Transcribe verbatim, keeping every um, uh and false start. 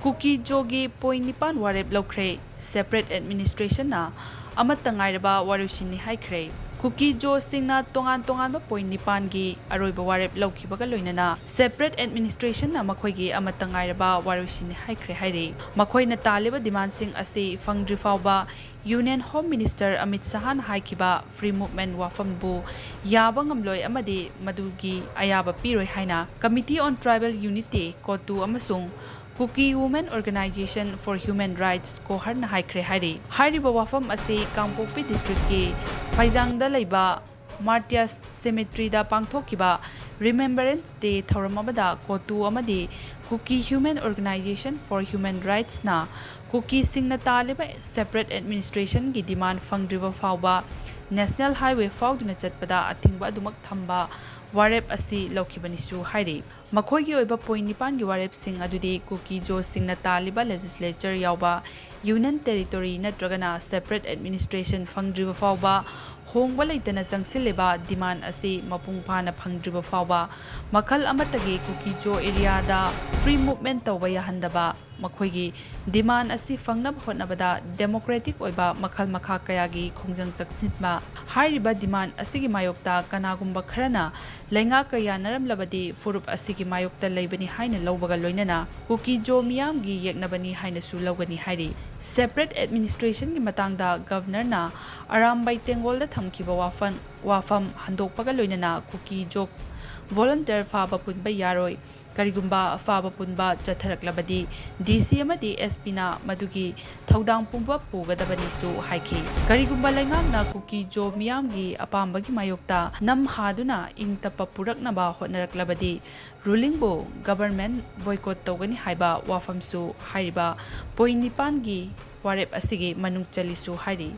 ꯀꯨꯀꯤ ꯖꯣꯒꯤ point ꯅꯤꯄꯥꯟ ꯋꯥꯔꯦꯞ ꯂꯧꯈ꯭ꯔꯦ꯫ ꯁꯦꯄꯔꯦꯠ ꯑꯦꯗꯃꯤꯅꯤꯁꯇ꯭ꯔꯦꯁꯟꯅ ꯑꯃꯠꯇ ꯉꯥꯏꯔꯕ ꯋꯥꯔꯣꯏꯁꯤꯟꯅꯤ ꯍꯥꯏꯈ꯭ꯔꯦ꯫ ꯀꯨꯀꯤ ꯖꯣꯁꯤꯡꯅ ꯇꯣꯉꯥꯟ ꯇꯣꯉꯥꯟꯕ ꯄꯣꯏꯟ ꯅꯤꯄꯥꯟꯒꯤ ꯑꯔꯣꯏꯕ ꯋꯥꯔꯦꯞ ꯂꯧꯈꯤꯕꯒ ꯂꯣꯏꯅꯅ ꯁꯦꯄꯔꯦꯠ ꯑꯦꯗꯃꯤꯅꯤꯁꯇ꯭ꯔꯦꯁꯟꯅ ꯃꯈꯣꯏꯒꯤ ꯑꯃꯠꯇ ꯉꯥꯏꯔꯕ ꯋꯥꯔꯣꯏꯁꯤꯟꯅꯤ ꯍꯥꯏꯈ꯭ꯔꯦ ꯍꯥꯏꯔꯤ꯫ ꯃꯈꯣꯏꯅ ꯇꯥꯜꯂꯤꯕ ꯗꯤꯃꯥꯟꯁꯤꯡ ꯑꯁꯤ ꯐꯪꯗ꯭ꯔꯤ ꯐꯥꯎꯕ ꯌꯨꯅꯤꯌꯟ ꯍꯣꯝ ꯃꯤꯅꯤꯁꯇꯔ ꯑꯃꯤꯠ ꯁꯍꯥꯅ ꯍꯥꯏꯈꯤꯕ ꯐ꯭ꯔꯤ ꯃꯨꯚꯃꯦꯟꯠ ꯋꯥꯐꯝꯕꯨ ꯌꯥꯕ ꯉꯝꯂꯣꯏ ꯑꯃꯗꯤ ꯃꯗꯨꯒꯤ ꯑꯌꯥꯕ ꯄꯤꯔꯣꯏ ꯍꯥꯏꯅ Committee on Tribal Unity, ꯀꯣꯇꯨ ꯑꯃꯁꯨꯡ Kuki Women Organisation for Human Rights, ꯀꯣꯍꯔꯅ ꯍꯥꯏꯈ꯭ꯔꯦ ꯍꯥꯏꯔꯤ꯫ ꯍꯥꯏꯔꯤꯕ ꯋꯥꯐꯝ ꯑꯁꯤ ꯀꯥꯡꯄꯣꯛꯄꯤ ꯗꯤꯁꯇ꯭ꯔꯤꯛꯀꯤ ꯐꯩꯖꯥꯡꯗ ꯂꯩꯕ ꯃꯥꯔꯇꯤꯌꯥꯁ ꯁꯦꯃꯤꯇ꯭ꯔꯤꯗ ꯄꯥꯡꯊꯣꯛꯈꯤꯕ ꯔꯤꯃꯦꯝꯕꯔꯦꯟꯁ ꯗꯦ ꯊꯧꯔꯝ ꯑꯃꯗ ꯀꯣꯇꯨ ꯑꯃꯗꯤ Kuki Human Organisation for Human Rightsꯅ ꯀꯨꯀꯤꯁꯤꯡꯅ ꯇꯥꯜꯂꯤꯕ ꯁꯦꯄꯔꯦꯠ ꯑꯦꯗꯃꯤꯅꯤꯁꯇ꯭ꯔꯦꯁꯟꯒꯤ ꯗꯤꯃꯥꯟ ꯐꯪꯗ꯭ꯔꯤꯕ ꯐꯥꯎꯕ ꯅꯦꯁꯅꯦꯜ ꯍꯥꯏꯋꯦ ꯐꯥꯎꯗꯨꯅ ꯆꯠꯄꯗ ꯑꯊꯤꯡꯕ ꯑꯗꯨꯃꯛ ꯊꯝꯕ ꯋꯥꯔꯦꯞ ꯑꯁꯤ ꯂꯧꯈꯤꯕꯅꯤꯁꯨ ꯍꯥꯏꯔꯤ꯫ ꯃꯈꯣꯏꯒꯤ ꯑꯣꯏꯕ ꯄꯣꯏꯟ ꯅꯤꯄꯥꯟꯒꯤ ꯋꯥꯔꯦꯞꯁꯤꯡ ꯑꯗꯨꯗꯤ ꯀꯨꯀꯤ ꯖꯣꯁꯤꯡꯅ ꯇꯥꯜꯂꯤꯕ ꯂꯦꯖꯤꯁꯂꯦꯆꯔ ꯌꯥꯎꯕ ꯌꯨꯅꯤꯌꯟ ꯇꯦꯔꯤꯇꯣꯔꯤ ꯅꯠꯇ꯭ꯔꯒꯅ ꯁꯦꯄꯔꯦꯠ ꯑꯦꯗꯃꯤꯅꯤꯁꯇ꯭ꯔꯦꯁꯟ ꯐꯪꯗ꯭ꯔꯤꯕ ꯐꯥꯎꯕ ꯍꯣꯡꯕ ꯂꯩꯇꯅ ꯆꯪꯁꯤꯜꯂꯤꯕ ꯗꯤꯃꯥꯟ ꯑꯁꯤ ꯃꯄꯨꯡ ꯐꯥꯅ ꯐꯪꯗ꯭ꯔꯤꯕ ꯐꯥꯎꯕ ꯃꯈꯜ ꯑꯃꯠꯇꯒꯤ ꯀꯨꯀꯤ ꯖꯣ ꯑꯦꯔꯤꯌꯥꯗ ꯐ꯭ꯔꯤ ꯃꯨꯚꯃꯦꯟꯠ ꯇꯧꯕ ꯌꯥꯍꯟꯗꯕ, ꯃꯈꯣꯏꯒꯤ ꯗꯤꯃꯥꯟ ꯑꯁꯤ ꯐꯪꯅꯕ ꯍꯣꯠꯅꯕꯗ ꯗꯦꯃꯣꯀ꯭ꯔꯦꯇꯤꯛ ꯑꯣꯏꯕ ꯃꯈꯜ ꯃꯈꯥ ꯀꯌꯥꯒꯤ ꯈꯣꯡꯖꯪ ꯆꯪꯁꯤꯟꯕ꯫ ꯍꯥꯏꯔꯤꯕ ꯗꯤꯃꯥꯟ ꯑꯁꯤꯒꯤ ꯃꯥꯌꯣꯛꯇ ꯀꯅꯥꯒꯨꯝꯕ ꯈꯔꯅ ꯂꯩꯉꯥꯛꯀ ꯌꯥꯅꯔꯝꯂꯕꯗꯤ ꯐꯨꯔꯨꯞ ꯑꯁꯤꯒꯤ ꯃꯥꯌꯣꯛꯇ ꯂꯩꯕꯅꯤ ꯍꯥꯏꯅ ꯂꯧꯕꯒ ꯂꯣꯏꯅꯅ ꯀꯨꯀꯤ ꯖꯣ ꯃꯤꯌꯥꯝꯒꯤ ꯌꯦꯛꯅꯕꯅꯤ ꯍꯥꯏꯅꯁꯨ ꯂꯧꯒꯅꯤ ꯍꯥꯏꯔꯤ꯫ ꯁꯦꯄꯔꯦꯠ ꯑꯦꯗꯃꯤꯅꯤꯁꯇ꯭ꯔꯦꯁꯟꯒꯤ ꯃꯇꯥꯡꯗ ꯒꯚꯔꯅꯔꯅ ꯑꯔꯥꯝꯕꯥꯏ ꯇꯦꯡꯒꯣꯜꯗ ꯊꯝꯈꯤꯕ ꯋꯥꯐꯝ, ꯋꯥꯐꯝ ꯍꯟꯗꯣꯛꯄꯒ ꯂꯣꯏꯅꯅ ꯀꯨꯀꯤ ꯖꯣ ꯚꯣꯂꯨꯟꯇꯤꯌꯔ ꯐꯥꯕ ꯄꯨꯟꯕ ꯌꯥꯔꯣꯏ꯫ ꯀꯔꯤꯒꯨꯝꯕ ꯐꯥꯕ ꯄꯨꯟꯕ ꯆꯠꯊꯔꯛꯂꯕꯗꯤ ꯗꯤ ꯁꯤ ꯑꯃꯗꯤ ꯑꯦꯁ ꯄꯤꯅ ꯃꯗꯨꯒꯤ ꯊꯧꯗꯥꯡ ꯄꯨꯝꯕ ꯄꯨꯒꯗꯕꯅꯤꯁꯨ ꯍꯥꯏꯈꯤ꯫ ꯀꯔꯤꯒꯨꯝꯕ ꯂꯩꯉꯥꯛꯅ ꯀꯨꯀꯤ ꯖꯣ ꯃꯤꯌꯥꯝꯒꯤ ꯑꯄꯥꯝꯕꯒꯤ ꯃꯥꯌꯣꯛꯇ ꯅꯝꯍꯥꯗꯨꯅ ꯏꯪ ꯇꯞꯄ ꯄꯨꯔꯛꯅꯕ ꯍꯣꯠꯅꯔꯛꯂꯕꯗꯤ ꯔꯨꯂꯤꯡꯕꯨ ꯒꯚꯔꯟꯃꯦꯟꯠ ꯕꯣꯏꯀꯣꯠ ꯇꯧꯒꯅꯤ ꯍꯥꯏꯕ ꯋꯥꯐꯝꯁꯨ ꯍꯥꯏꯔꯤꯕ ꯄꯣꯏꯟꯠ ꯅꯤꯄꯥꯟꯒꯤ ꯋꯥꯔꯦꯞ ꯑꯁꯤꯒꯤ ꯃꯅꯨꯡ ꯆꯜꯂꯤꯁꯨ ꯍꯥꯏꯔꯤ꯫